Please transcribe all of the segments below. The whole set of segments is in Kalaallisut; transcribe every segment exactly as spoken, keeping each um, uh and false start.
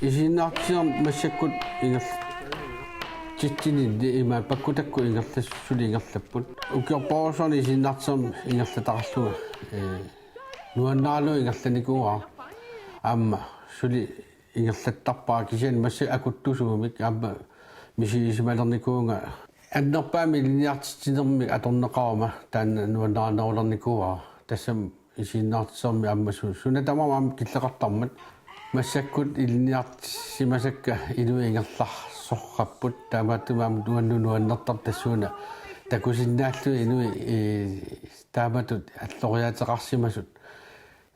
Isiginnaartitsinermi massakkut ingerlatsitsineq ima pakkutakkut ingerlas-, suli ingerlapput. Ukiorpassuarni isiginnaartitsinermi ingerlataqarlunga, ee, nuannaralugu ingerlanikuuara. Aamma suli ingerlattarpara kisianni massakkut akuttusuumik aamma misigissimalernikuuvunga. Annerpaamik ilinniartitsinermik atorneqaruma taanna nuannarinerulernikuuara. Tassami isiginnaartitsinermi aamma su-, suna tamarmi aamma killeqartarmat. Massakkut ilinniartissimasakka inuit ingerlasorput, taamaattumik aamma uannut nuannertarpoq tassuuna takusinnaallugit inuit, ee, taamatut alloriaateqarsimasut,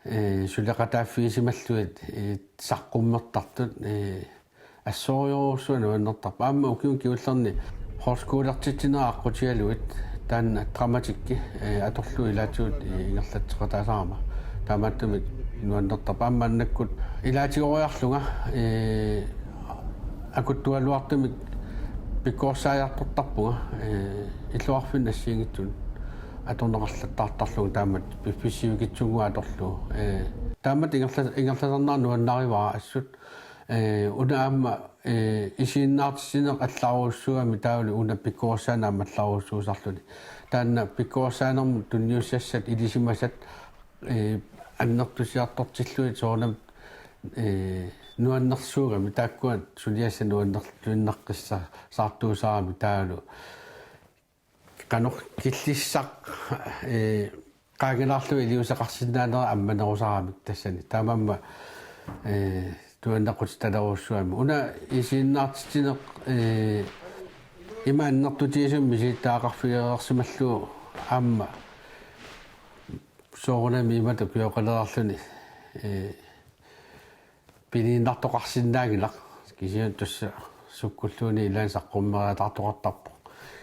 ee, suleqataaffigisimallugit, ee, saqqummertartut, ee, assorujussuaq nuannertarpoq. Aamma ukiuni kingullerni højskolertitsineq aqqutigalugit taanna dramatikki, ee, atorlugu ilaatigut, ee, ingerlatseqataasarama. Taamaattumik nuannertarpoq. Aamma maannakkut ilaatigoriarlunga, ee, akuttugaluartumik pikkorissaajartortarpunga, ee, illoqarfinni assigiinngitsunik atorneqarlattaartarlunga taamatut piffissaq sivikitsunnguaq atorlugu. Ee, taamatut ingerla-, ingerlasarnera nuannarivara assut. Ee, una aamma, ee, isiginnaartitsineq allaarujussuugami taavalu una pikkorissaaneq aamma allaarujussuusarluni. Taanna pikkorissaanermut tunniussassat ilisimasat, ee, annertusiartortillugit soorunami, ee, nuannersuugami taakkua suliassat nuannerluinnaqqissaartuusarami taavalu. Qanoq killissaq, ee, qaangalaarlugit iliuuseqarsinnaanera ammanerusaramik tassani. Taamaammat, ee, nuannequtitalerujussuugami. Una isiginnaartitsineq, ee, ima annertutigisumik misilittagaqarfigereersimallugu aamma soorunami imatut ukioqaleriarluni, ee, piniinnartoqarsinnaanngilaq. Kisianni tassa sukkulluunniit ilaanni saqqummeriataartoqartarpoq.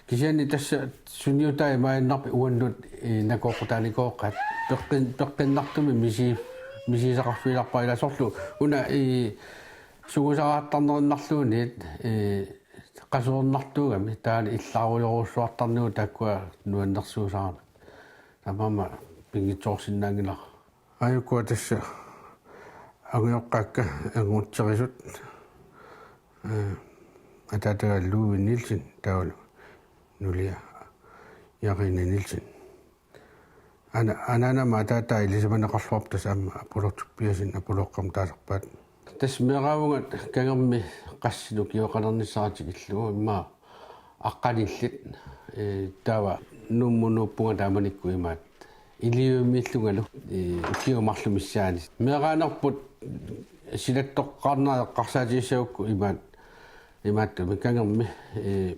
Kisianni tassa sunniutaa imaaginnarpit uannut, ee, nakooqqutaanikooqaat peqqin-, peqqinnartumik misi-, misigisaqarfigilerpara ilaa soorlu una, ee, sungiusariartarnerinnarluunniit, ee, qasuernartuugami taanna illaarujorujussuartarnigut taakkua nuannersuusaramik. Taamaammat pinngitsoorsinnaanngilara. Aajuku tassa angajoqqaakka anguutserisut, ee, ataataga Louis Nielsen taavalu nulia Jarina Nielsen. Ana-, anaanama ataataa ilisimaneqarluarpoq tassa aamma Apollo Tobiassen, Apolloqqamik taasarpaat. Tassa meeraavunga kangermi qassit ukioqalernissara tikillugu immaqa aqqanillit, ee, taava Nuummut nuuppunga taamanikkut imaattoq. Iliuimiillungalu, ee, ukiut marluk missaanni. Meeraanerput silattoqqaarnera eqqarsaatigissagukku imaat-, imaattumik kangermi, ee,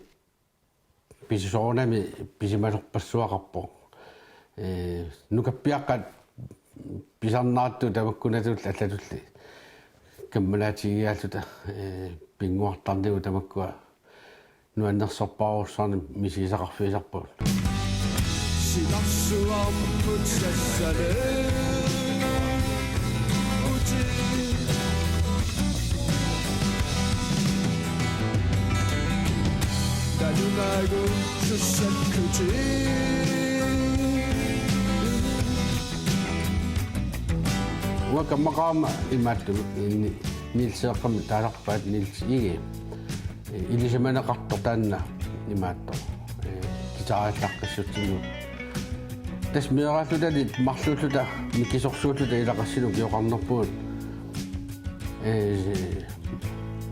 pisi-, soorunami pisimasorpassuaqarpoq. Ee, nukappiaqqat pisarnaattut tamakkunatut allatulli kammalaatigiaalluta, ee, pinnguartarnigut tamakkua nuannersorpassuarnik misigisaqarfigisarpagut. Silarsuarput sassale. Nalunaagu sussakkutit. Uanga kammaqarama imaattumik Ni-, Niels Eqqamik taasarpaat Niels Egede. Ilisimaneqartoq taanna imaattoq, ee, guitarillaqqissutsinnut. Tassa meeraallutali marluulluta mikisorsuulluta ilaqarsinut ukioqarnerpugut. Ee,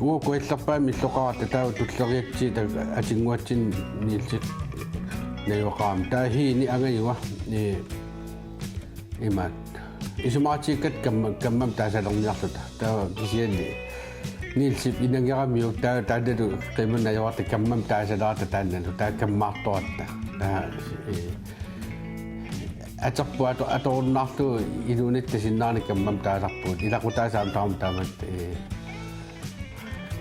uku illerpaamik illoqaratta taava tulleriatsiit ta-, atinnguatsinni Nielsip najugaqarami. Taava Heini angajua, ee, imaattoq. Isumaqatigiikkatta kamma-, kammamik taasalerniarluta. Taava kisianni Nielsip inangeramiuk taava taannalu qimannajoratta kammamik taasalerata taannalu. Taava kammaartoratta. Taava, ee, aterput ato-, atorunnaarlugu inuunitta sinnerani kammamik taasarpugut. Ilaqutaasa aamma taama taamak, ee,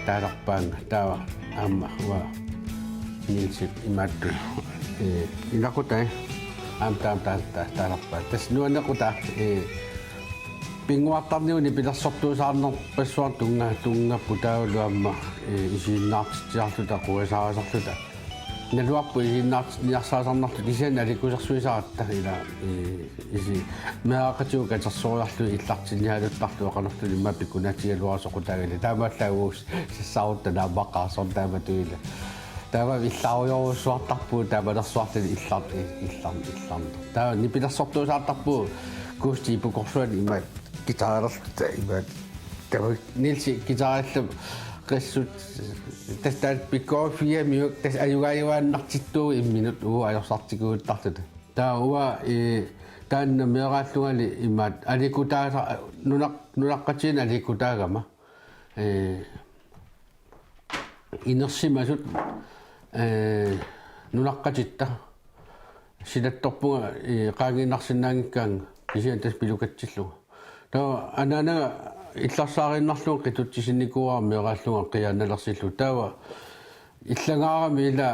taasarpaannga taava aamma uanga Nielsip imaattoq, ee, ilaqutai aamma taama taa-, taa-, taasarpaat. Tassa nuannequtaa, ee, pinnguartarnigut nipilersortuusaarnerpassuarnik tunnga-, tunngavipput taavalu aamma, ee, isiginnaartitsiarluta quasaarisarluta. Naluarput isiginnaartinniarsarisarnerlu kisianni aliikkusersuisaratta ila, ii, isi meeraqatigut katersoriarlugit illartinnialuttarlugit qanorluunniit immaqa pikkunatigaluarsoq qutaagili. Taamaallaat uagut sassarutta naammaqqaarsoq taamatut ila. Taava illarujorujussuartarpugut taamanersuartuni illar-, illar-, illarneq. Taava nipilersortuusaartarpugut Kuusti Ipukorsuani imaat guitarilerluta imaat. Taava Nielsi guitarillumi qissut tassa taanna pikkoriffiamiuk tassa ajugaajuaannartittuuvoq imminut uagut ajorsartikujuttarluta. Taava uanga, ii, taanna meeraallungali imaat aliikkutaasa-, nunaq-, nunaqqatigiinni aliikkutaagama. Ii, inersimasut, ii, nunaqqatitta. Silattorpunga, ii, qaangiinnarsinnaanngikkaannga kisianni tassa pilukatsillunga. Taava anaanaga illarsaariinnarlunga qitutsisinnikuuara meeraallunga qiiannalersillugu. Taava illangaarami ila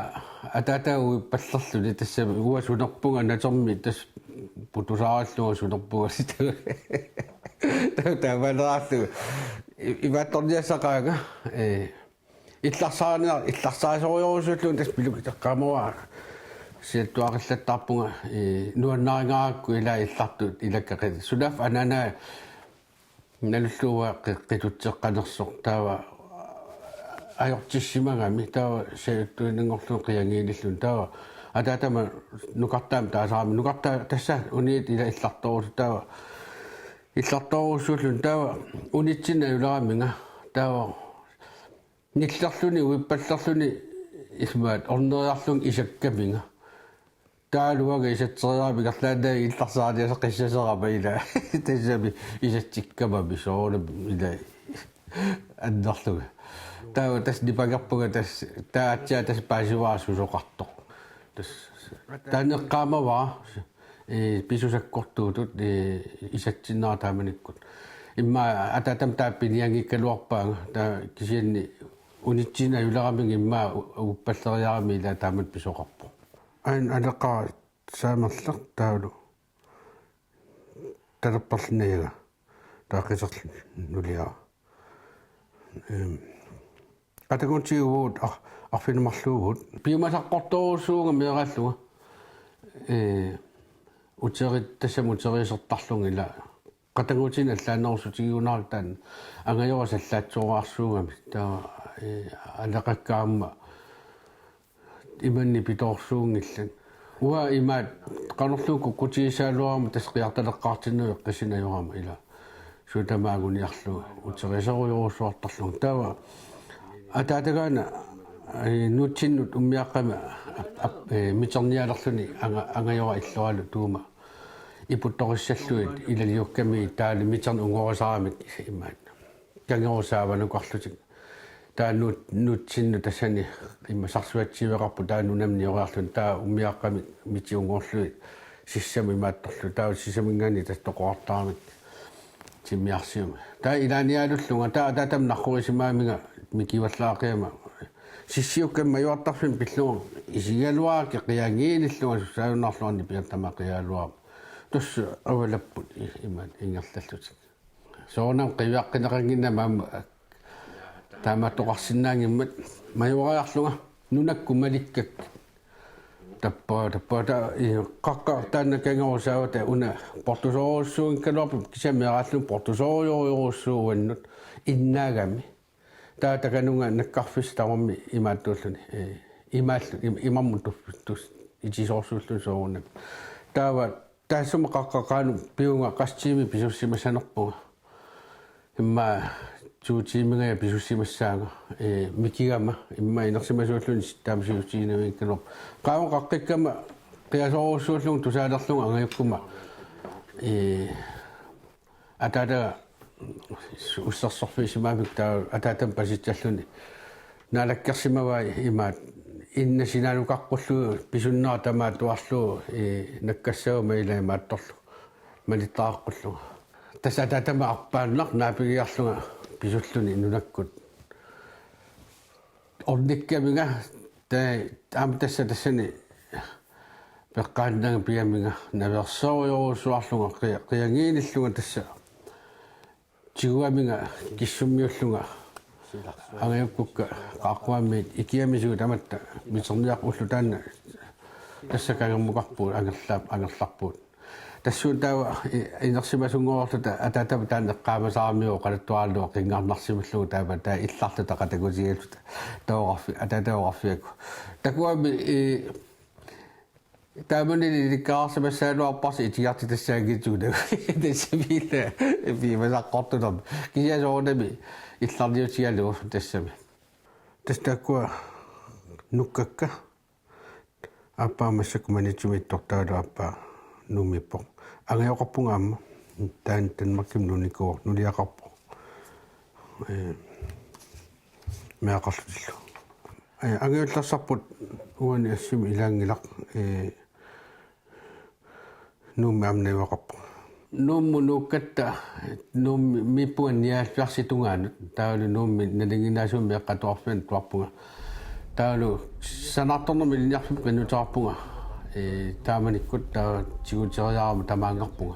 ataataga uippallerluni tassa uanga sunerpunga natermi tassa putusaarillunga sunerpunga. Taava taamaaleraarlugu i-, imaattorniassaqaanga, ee, illarsaarina-, illarsaarisorujussuullunga tassa pilukiteqqaamavara. Silattuaqillattaarpunga, ee, nuannarigaarakku ila illartut ilakka qi-, sunaaffa anaanaga nalullugu uanga qi-, qitutseqqanersoq taava ajortissimagami taava silattuinnanngorlunga qiangiinillunga taava ataatama nukartaama taasarami nukartaa tassa uniit ila illartorujussuullunga taava illartorujussuullunga taava unitsinni ajuleraminga taava nillerluni uippallerluni imaat orneriarlunga isakkaminga. Taava uanga isatseriarama ingerlaannaq illarsaariassaq qissaserama ila. Tassami isatsikkamami soorunami ila annerlunga. Taava tassa nipangerpunga tassa taava aatsaat tassa paasivara susoqartoq. Tassa taanna eqqaamavara, ee, pisusakkortuutut, ee, isatsinnera taamanikkut. Immaqa ataatama taava pinianngikkaluarpaanga, taava kisianni unitsinni ajuleramiga immaqa u-, uippalleriarami ila taamatut pisoqarpoq. Aana aleqaaq saamerleq taavalu talerperlinnaajaga taava qiterluni nuliara. Ehm, qatannguutigiguuvugut ar-, arfineq-marluuvugut. Piumasaqartorujussuuvunga meeraallunga. Ee, uterit-, tassami uteriisertarlunga ila. Qatannguutinik allaanerussutigigunarlugu taanna angajora sallaatsoorarsuugami. Taava, ee, aleqakka aamma imanni pitoorsuunngillat. Uanga imaat qanorluunniit kukkutigissagaluarama tassa qiartaleqqaartinnagu eqqissineq ajorama ila. Suut tamaat anguniarlunga uteriiserujorujussuartarlunga. Taava ataatagaana, ee, nuutsinnut ummiaqqami ap-, ap-, ee, miternialerluni anga-, angajora illoralu tuuma iputtorissallugit ilaliukkamigit taavalu miterneq ungorisaramik imaat. Kangerusaanukarlutik. Taava nuut-, nuutsinnut tassani immaqa sarsuatsiueqarpoq taava nunamut nioriarluni taava ummiaqqami mitiunnguarlugit sissamut imaattorlugu taava sisaminngaanniit tassa toqorartaramik timmiarsiumi. Taava ilaanialullunga taava ataatama narrorisimagaminga mikivallaaqigama sissiukkamik majuartarfimmik pillunga isigaluarakkit qiangiinillunga sussaajunnaarlunga nipiata tamaat qiagaluarama. Tassa avalapput i-, imaat ingerlallutik. Soorunami qiviaqqinneqannginnama aamma taamaattoqarsinnaanngimmat majuariarlunga nunakkut malikkakkit. Tappaa, tappaa, ta-, i-, qaqqaq taanna kangerusaavata una portusoorujussuunngikkaluarpoq kisianni meeraallunga portusoorujorujussuuvoq uannut innaagami. Taava takanunga nakkarfissaq tamarmi imaattuulluni, ee, imaallu-, im-, imarmut tuff-, tus-, itisoorsuulluni soorunami. Taava taassuma qaqqaq qaanut pivunga qassit tiimit pisussimassanerpunga. Immaqa to tiimingajak pisussimassaanga, ee, mikigama, immaqa inersimasuulluni sittaamik siutiginavianngikkaluarpoq. Qaavunga qaqqikkama qiasoorujussuullunga tusaalerlunga angajukkuma, ee, ataataga ussersorfiisimagamikku taava ataatama pasitsalluni naalakkersimavai imaat inna sinaanukaqqullugu pisunnera tamaat atuarlugu, ee, nakkassaguma ila imaattorlugu malittaqaqqullugu. Tassa ataatama arpaannaq naapigiarlunga pisulluni nunakkut. Ornikkaminga ta-, aamma tassa tassani peqqaannanga pigaminga naveersorujorujussuarlunga qia-, qiangiinillunga tassa tiguaminga kissummiullunga Angajukkukka qaaqquammiit ikiamisuut tamatta miterniaq ulloq taanna tassa kangermukarpugut angerlaap angerlarpugut. Tassuuna taava inersimasunngorluta ataatama taanna eqqaamasaaramiuk oqaluttuaralugu qinngarnarsimallugu taava taava illarluta qatagutigalluta tooqarfi ataatama oqarfiakku. Takuami taamani ilikkaarsimassagaluarparsi itigartitassaanngitsuunagu tassamiilla piumasaqqortulermi kisianni soorunami illarniutigalugu tassami. Tassa taakkua nukkakka aappaa massakkut Maniitsumi ittortaalu aappaa Nuummiippoq. Angajoqarpunga aamma taanna Danmarkimi nuunnikuuvoq nuliaqarpoq. Ee meeraqarlutillu. Ee angajullersarput uani assimi ilaanngilaq ee Nuummi aamma najugaqarpoq. Nuummut nuukkatta Nuummiippunga nioghalvfjerdsip tungaanut taavalu Nuummi nalinginnaasumik meeqqat atuarfianni atuarpunga. Taavalu sanaartornermik ilinniarfimmi qinnuteqarpunga ee taamanikkut taava tiguteriarama tamaanngarpunga.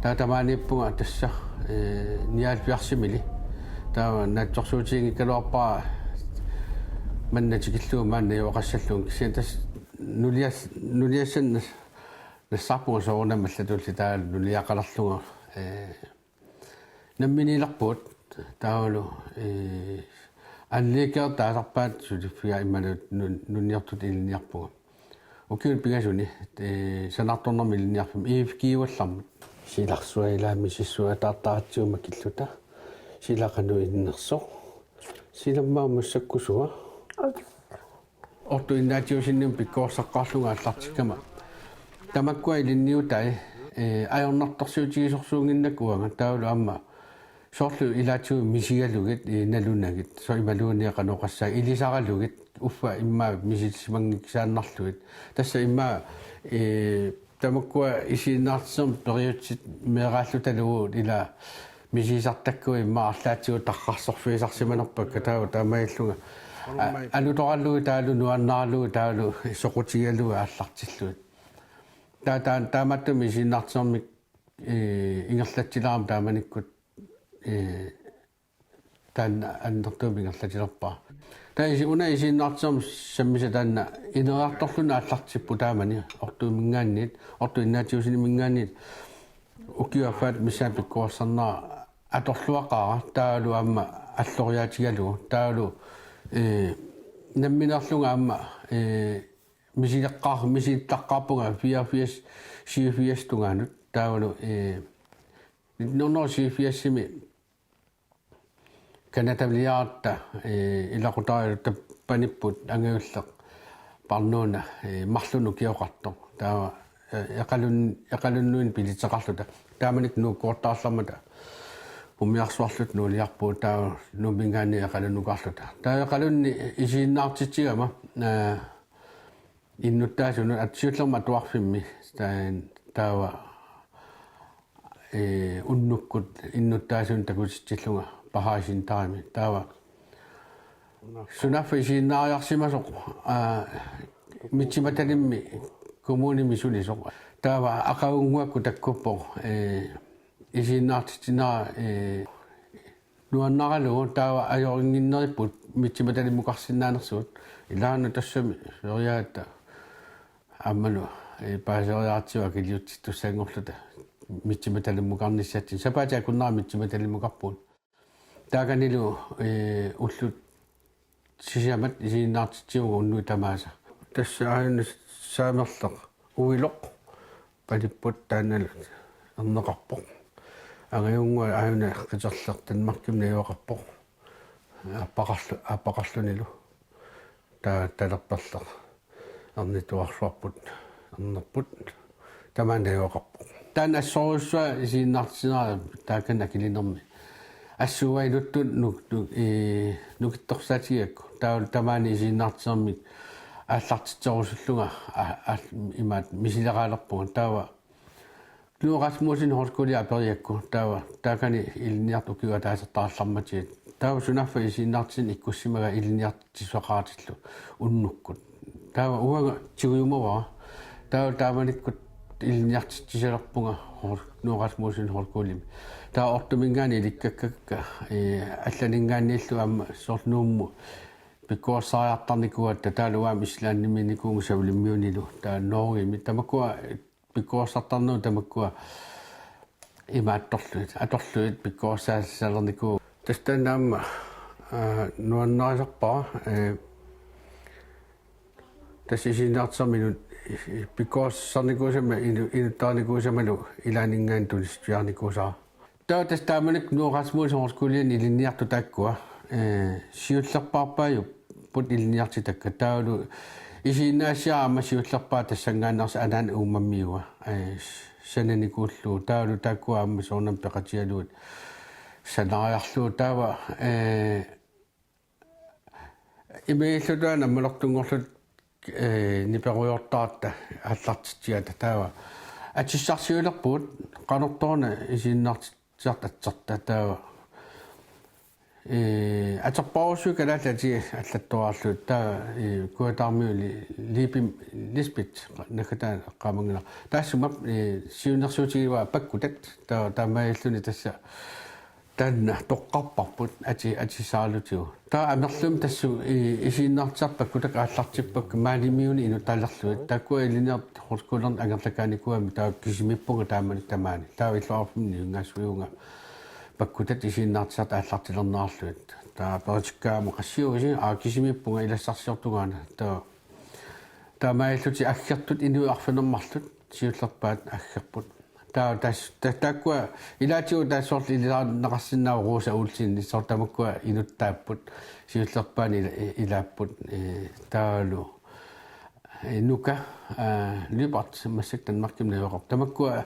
Taava tamaaniippunga tassa ee nioghalvfjerdsimili. Taava naatsorsuutiginngikkaluarpara manna tikillugu maani najugaqassallugu kisianni tassa nulias- nuliassanni nassaarpunga soorunami allatulli taava nuliaqalerlunga ee namminiilerpugut taavalu ee anniikeertaasarpaat suliffiga imaluunniit nuunniartutut ilinniarpunga. Ukiuni pingasuni ee sanaartornermik ilinniarfimmi I F G-uallarmat. Silarsuaq ilaa misissuaq ataartaratsigu makilluta. Sila qanoq innersoq? Silammaa massakkusua. Ortuinnaatiusinnim pikkorissaqqaarlunga aallartikkama. Tamakkua ilinniutai ee ajornartorsiutigisorsuunnginnakku uanga taavalu aamma soorlu ilaatigut misigalugit ee nalunagit soorlu imaluunniit qanoq oqassaanga ilisaralugit uffa immaqa misilisimanngikkissaannarlugit. Tassa immaqa ee tamakkua isiginnaartitsinermik periutsit meeraallutalu ila misigisartakkavut immaqa arlaatigut tarrarsorfigisarsimanerpakka taava taamaalillunga alutoralugit taavalu nuannaralugit taavalu soqutigalugit aallartillugit. Taava taamaattumik isiginnaartitsinermik ee ingerlatsilerama taamanikkut ee taanna annertuumik ingerlatilerpara. Taava isi- una isiginnaartitsinermik sammisaq taanna ineriartorluni aallartipput taamani ortuuminngaanniit ortuinnaatiusiniminngaanniit ukiup affaa missaani pikkorissarnera atorluaqaara taavalu aamma alloriaatigalugu taavalu ee nammineerlunga aamma ee misileqqaar- misilittaqqaarpunga fireogfirs syvogfirs tungaanut taavalu ee nitten hundrede og syvogfirsimi Canadamiliaratta ee ilaqutariiatta panipput angajulleq Parnuuna ee marlunnik ukioqartoq taava ee eqalun- eqalunnuinnaq biliteqarluta taamanikkut nuukkuortaarlermata umiarsuarluta nuuliarpugut taava Nuumminngaanniit eqalunnukarluta taava eqalunni isiginnaartitsigama ee innuttaasunut atsiullermik atuarfimmi taa- taava ee unnukkut innuttaasunut takutitsillunga Pahaasintaarimik taava sunaaffa isiginnaariarsimasoq aa Mitsimatalimmi kommunimi sulisoq taava aqagunnguakkut takkuppoq ee isiginnaartitsinera ee nuannaralugu taava ajorinnginneripput Mitsimatalimmukarsinnaanersugut ilaanni tassami feriaatta aammalu ee paaseriaratsigu akiliutsittussanngorluta Mitsimatalimmukarnissatsinnut sapaatip akunnera Mitsimatalimmukarpugut taakanilu ee ullut sisamat isiginnaartitsivunga unnuit tamaasa. Tassa aajuna saamerleq uiloq panipput taannalu erneqarpoq. Angajunnguaq aajuna qiterleq Danmarkimi najugaqarpoq. Aappaqarlu- aappaqarlunilu taava talerperleq ernituarluarput ernerput tamaani najugaqarpoq. Taanna assorujussuaq isiginnaartitsinera taakani akilinermi assuualuttut nuk- nuk- ee nukittorsaatigigakku taavalu tamaani isiginnaartitsermik aallartitserusullunga a- a- imaattoq misileraalerpunga taava Knud Rasmussen Højskole aperigakku taava taakani ilinniartut ukiut ataasertaallarmatigut taava sunaaffa isiginnaartitsineq ikkussimagaa ilinniartitsissaqaratillu unnukkut taava uanga tigujumavara taava taamanikkut ilinniartitsisalerpunga Hol-, Knud Rasmussen Højskolimi. Taava Qaqortuminngaanniit ilikkakkakka, ee, allaninngaanniillu aamma soorlu Nuummut pikkorissariartarnikuugatta, taavalu aamma Islandimiinnikuuvunga Savalimmiunilu, taava Norgemi. Tamakkua pikkorissartarnerup tamakkua imaattorlugit, atorlugit pikkorissaassalernikuugatta. Tassa taanna aamma, aa, nuannarisarpara, ee, tassa isiginnaartitsisarmi inut-, pikkorissarnikuusama inu-, inuttarnikuusamalu ilaanninngaanniit tunissutiginikuusara. Taava tassa taamanikkut Knud Rasmussen Højskoliani ilinniartut taakkua, ee, siullerpaarpaajupput ilinniartitakka. Taavalu isiginnaassiaq aamma siullerpaaq tassanngaannarsi anaana uummammiua, ee, sananikuullugu. Taavalu taakkua aamma soorunami peqatigalugit sanariarlugu. Taava, ee, imaluunniit aamma ammalortunngorluta, ee, niperujoortaratta aallartitsigatta, taava atissarsiulerpugut qanortoq una isiginnaartitsisartut atsertut, taava, ee, atorpassuit kalaallit atii allattuaralugit, taava, ee, Kujataarmiut Li-, Liipimi Lisbeth naggataani eqqaamanngilaq. Taassuma, ee, siunnersuutigivaa pakkutat, taava taamaalilluni tassa taanna toqqarparput ati-, atissaralutigu. Taava amerlumi tassa, ee, isiginnaartitsisartut pakkutakka aallartippakka Malimiuni inuttalerlugit. Taakkua ilinniartut Højskolimi angerlakaanikuugamik, taava kisimiippunga taamani tamaani. Taava illoqarfimmi nivinngaasuuvunga pakkutat isiginnaartitsisartut aallartilernerarlugit. Taava perutikkaangama qassiuisi, aa, kisimiippunga, ilassarsiortunga aana. Taava taamaalillutik aggertut inuit arfineq-marluk siullerpaat aggerput. Taava tas-, ta-, taakkua ilaatigut tassa soorlu ilisaarneqarsinnaavoq Rosa Olsen, soorlu tamakkua inuttaapput, siullerpaani ila-, i-, ilaapput, ee, taavalu, ee, Nuka, ee, Lyberth, massakkut Danmarkimi najugaqarpoq. Tamakkua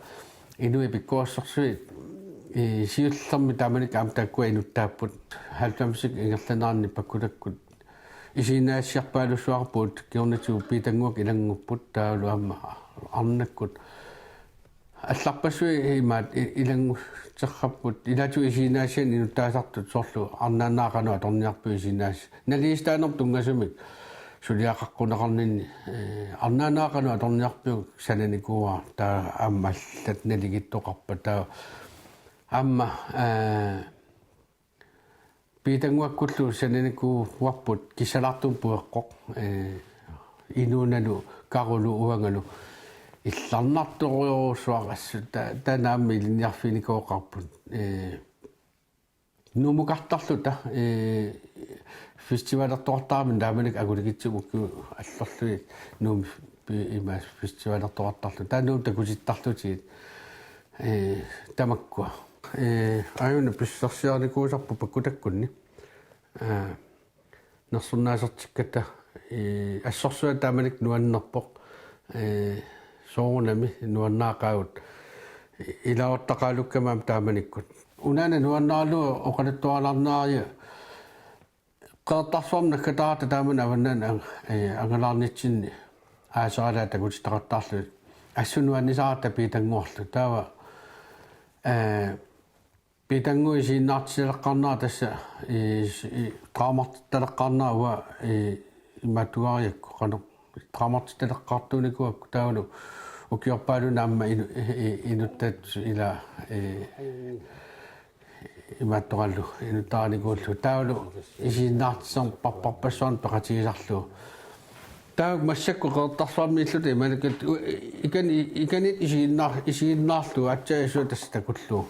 inuit pikkorissorsuit, ee, siullermik taamanikkut aamma taakkua inuttaapput, halvfemsit ingerlaneranni pakkutakkut isiginnaassiarpaalussuaqarput, kingornatigut Piitannguakkut ilanngupput, taavalu aamma arnakkut allarpassuit imaat i-, ilannguteqarput, ilaatigut isiginnaassianik inuttaasartut, soorlu arnaannaat qanoq atorniarpiuk isiginnaas-, naligiissitaanermut tunngasumik suliaqaqquneqarninni, ee, arnaannaat qanoq atorniarpiuk sananikuuara, taava aamma allat naligiittoqarpat, taava aamma, ee, Piitannguakkullu sananikuuarput kissalaartumik pueqqoq, ee, inuunalu, karulu, uangalu. Illarnartorujorujussuaq assut, ta-, taanna aamma ilinniarfiginikooqarput. Ee, Nuummukartarluta, ee, festivalertoqartarami taamanikkut Akulikitsumut ukiut allorlugit Nuummi pi-, ima festivalertoqartarluta. Taava Nuummi takutittarlutigit, ee, tamakkua. Ee, aajuna pissarsiarinikuusarput pakkutakkunni. Ee, nersornaasertikkatta, ee, assorsuaq taamanikkut nuannerpoq. Ee, soorunami nuannaaqaagut. Ilaasortaqalukkama aamma taamanikkut. Unaana nuannaralugu oqaluttualaarneriga Qeqertarsuarmi naggataaratta taamani avannaani ang-, ee, angalaarnitsinni aaseraalaat takutittaqattaarlugit. Assut nuannisaratta Piitannguarlu. Taava, ee, Piitannguup isiginnaartitaleqqaarnera tassa, ee, s-, ee, draamartitaleqqaarnera uanga, ee, imaattuariakku qanoq draamartitaleqqaartuunikuuakku, taavalu ukiorpaalunni aamma inu-, ee, ee, inuttaat ila, ee, imaattorallu inuttaarinikuullugu, taavalu isiginnaartitseq parparpassuarnik peqatigisarlugu. Taava massakkut Qeqertarsuarmiilluta imaluunniit u-, ikani-, ikaniit isiginnaar-, isiginnaarlugu aatsaat assut tassa takullugu.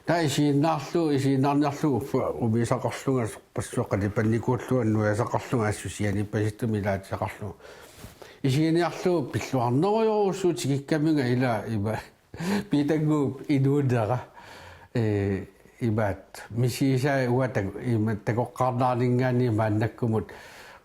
Taava isiginnaarlugu, isiginnaarniarlugu uffa umiisaqarlunga sorpassuaq qalipannikuullunga nuiasaqarlunga assut sianiippasissumik ilaatisaqarlunga. Isiginiarlugu pilluarnerujorujussuuvoq tikikkaminga ila ima Piitannguup inuunera, ee, imaat, misigisai uanga tak-, ima takoqqaarniarninngaanniit maannakkumut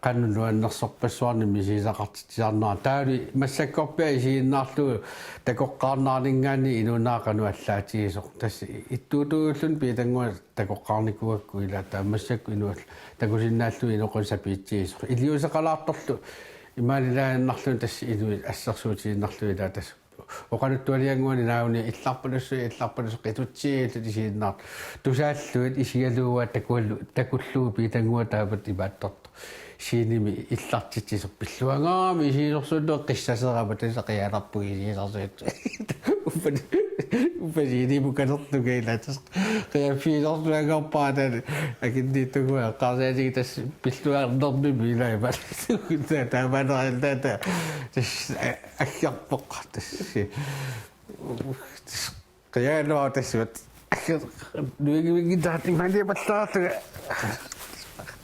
qanoq nuannersorpassuarnik misigisaqartitsisarnera. Taavalu massakkorpiaq isiginnaarlugu takoqqaarniarninngaanniit inuunera qanoq allaatigisoq. Tassa ittuutuulluni Piitannguaq takoqqaarnikuugakku ila taava massakkut inuallu takusinnaallugit inoqatit sapiitsigisoq. Iliuuseqalaartorlu imaalilaannarluni tassa inuit assersuutigiinnarlugit ila tassa oqaluttualiannguani naaguni illarpalussuit, illarpalussuit qitutsigillutik isiginnaartut. Tusaallugit isigalugu takuallu-, takullugu Piitannguaq taamatut imaattortoq. scenemi illartitsisoq pilluangaarami isigisorsuullunga qissaserama tassa qianarpunga isigisarsuit. Uppa, uppa scenimut kanertuga ila tassa qiaffigisorsuanngorpara taanna akinniittugu eqqarsaatiga tassa pilluarnermimi ila imaluunniit taamaaliortarami tassa aggerpoq tassa. Qianarpoq tassa. Nuigivigittaat imaaliapallaarlugu.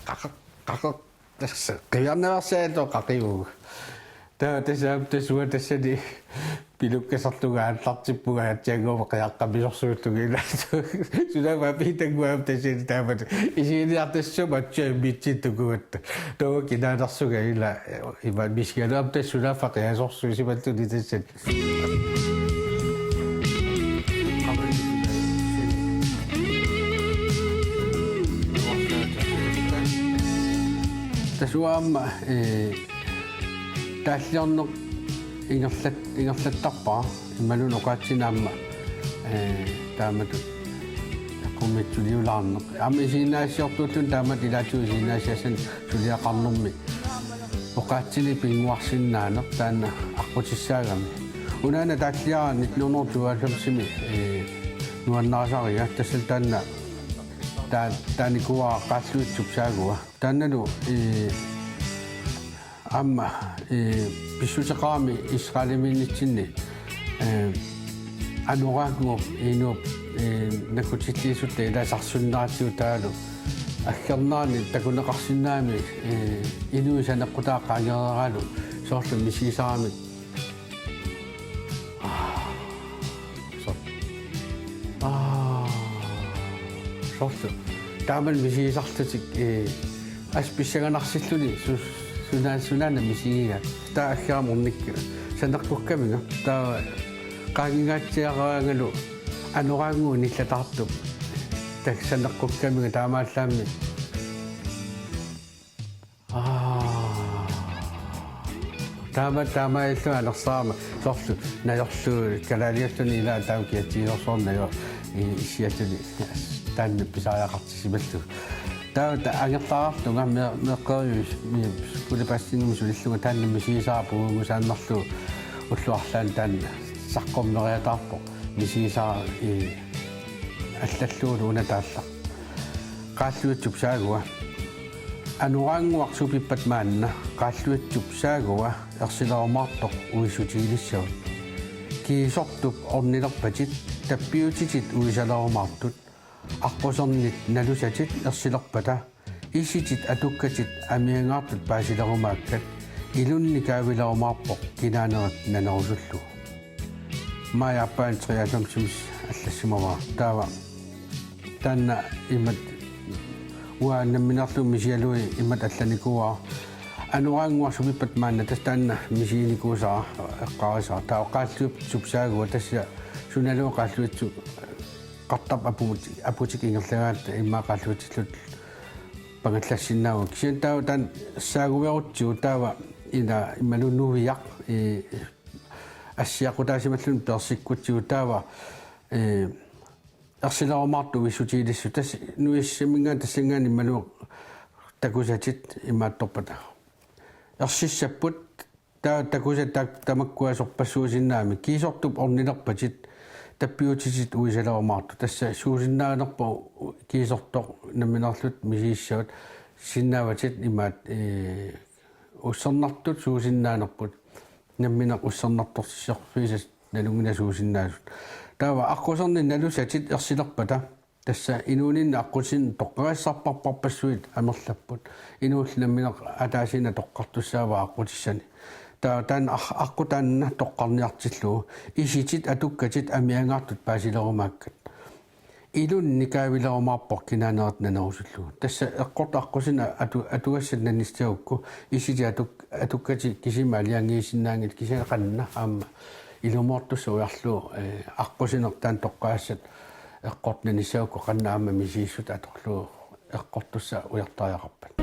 Qaqaq, qaqaq, tassa qianarsaatoq qaqivugu. Taava tassa aamma tassunga tassani pilukkasarlunga aallartippunga aatsaannguamik qiaqqamisorsuullunga ila. Sunaaffa piitannguamik tassani taamatut. Isiginiartassuma aatsaat immitsinnut tukugatta. Taava kinaanersunga ila ima misigalugu aamma tassa sunaaffa qiasorsuusimalluni tassani. Tassa aamma, eh, taalliorneq ingerlat-, ingerlattarpara imaluunniit oqaatsinik aamma, eh, taamatut eqqumiitsuliulaarneq. Aamma isiginnaagassiortuulluni taamatut ilaatigut isiginnaagassiassanik suliaqarnermi oqaatsinik pinnguarsinnaaneq taanna aqqutissaagami. Unaana taalliara nitten hundrede tooghalvfemsimi, eh, nuannarisariga tassa taanna taa-, taanikuuara Qaalluitsup saagua. Taannalu, eh, aamma, eh, pissuseqarami Israelimiinnitsinni, eh, anoraannguup inuup, eh, nakkutilliisutta ila sarsunneratigut taavalu aggernerani takuneqarsinnaammat, eh, inuit saneqqutaat qaangereeralu soorlu misigisaramik. Aa, soorlu. Aa, soorlu. Taamani misigisarlutik, eh, assut pissanganarsiulluni su-, suna-, sunaana misigigaat. Taava aggerama ornikkut saneqqukkaminga. Taava qaangingaatsiaraangalu anoraannguup nillataartup. Taava saneqqukkaminga taamaallaammi. Aa. Taama, taamaalillunga anersaarama soorlu najorlugu kalaaliulluni ila taama kiatsigisorsuarneq najor i-, issialluni taanna pisariaqartisimallugu. Taava ta-, angerlaarlunga me-, meeqqeriviup mi-, Budapestimut sulillunga taanna misigisara puigunngusaannarlugu ullut arlaanni taanna saqqummeriataarpoq misigisara i-, allallugulu una taallaq. Qaalluitsup saagua. Anoraannguaq supippat maanna Qaalluitsup saagua ersilerumaartoq uissutigilissavut. Kiisortup ornilerpatit tappiutitit uisalerumaartut. Aqqusernit nalusatit ersilerpata isitit atukkatit amigaartut paasilerumaakkat. Ilunni kaavilerumaarpoq kinaanerit nanerusullugu. Maajip aappaani treoghalvfemsimi allassimavara. Taava taanna imatut uanga nammineerlunga misigalugit imatut allanikuuara. Anoraannguaq supippat maanna tassa taanna misiginikuusara eqqaarisara. Taava Qaalluitsup saagua tassa sunaluunniit Qaalluitsup Qartarput apumut, aputik ingerlagaat immaqa Qaalluitsillutik pangallassinnaavugut. Kisianni taava taanna saaguerutsigu taava ila imaluunniit nuiaq, eh, assiaqutaasimalluni peersikkutsigu taava, eh, ersilerumaartoq uissutigilissavut. Tassa nuiassaminngaanniit tassanngaanniit imaluunniit takusatit imaattorpata. Ersissapput taava takusat ta-, tamakkua sorpassuusinnaammat. Kiisortup ornilerpatit tappiutitit uisalerumaartut. Tassa suusinnaanerpa kiisortoq nammineerlutit misigissavat sinnaavatit imaat, eh, ussernartut suusinnaanerput. Nammineq ussernartorsiorfigisat nalunngilat suusinnaasut. Taava aqqusernit nalusatit ersilerpata. Tassa inuuninni aqqusineq toqqagassarparparpassuit amerlapput. Inuullu nammineq ataasiinnaq toqqartussaavaa aqqutissani. Taava taanna aq-, aqqut taanna toqqarniartillugu. Isitit atukkatit amigaartut paasilerumaakkat. Ilunni kaavilerumaarpoq kinaanerit nanerusullugu. Tassa eqqortoq aqqusineq atu-, atugassat nanissagukku. Isitit atuk-, atukkatit kisimi aalajangiisinnaanngillat kisianni qanoq aamma ilumoortussaq ujarlugu, eh, aqqusineq taanna toqqagassat eqqortoq nanissagukku qanoq aamma misigissutsit atorlugu eqqortussaq ujartariaqarpat.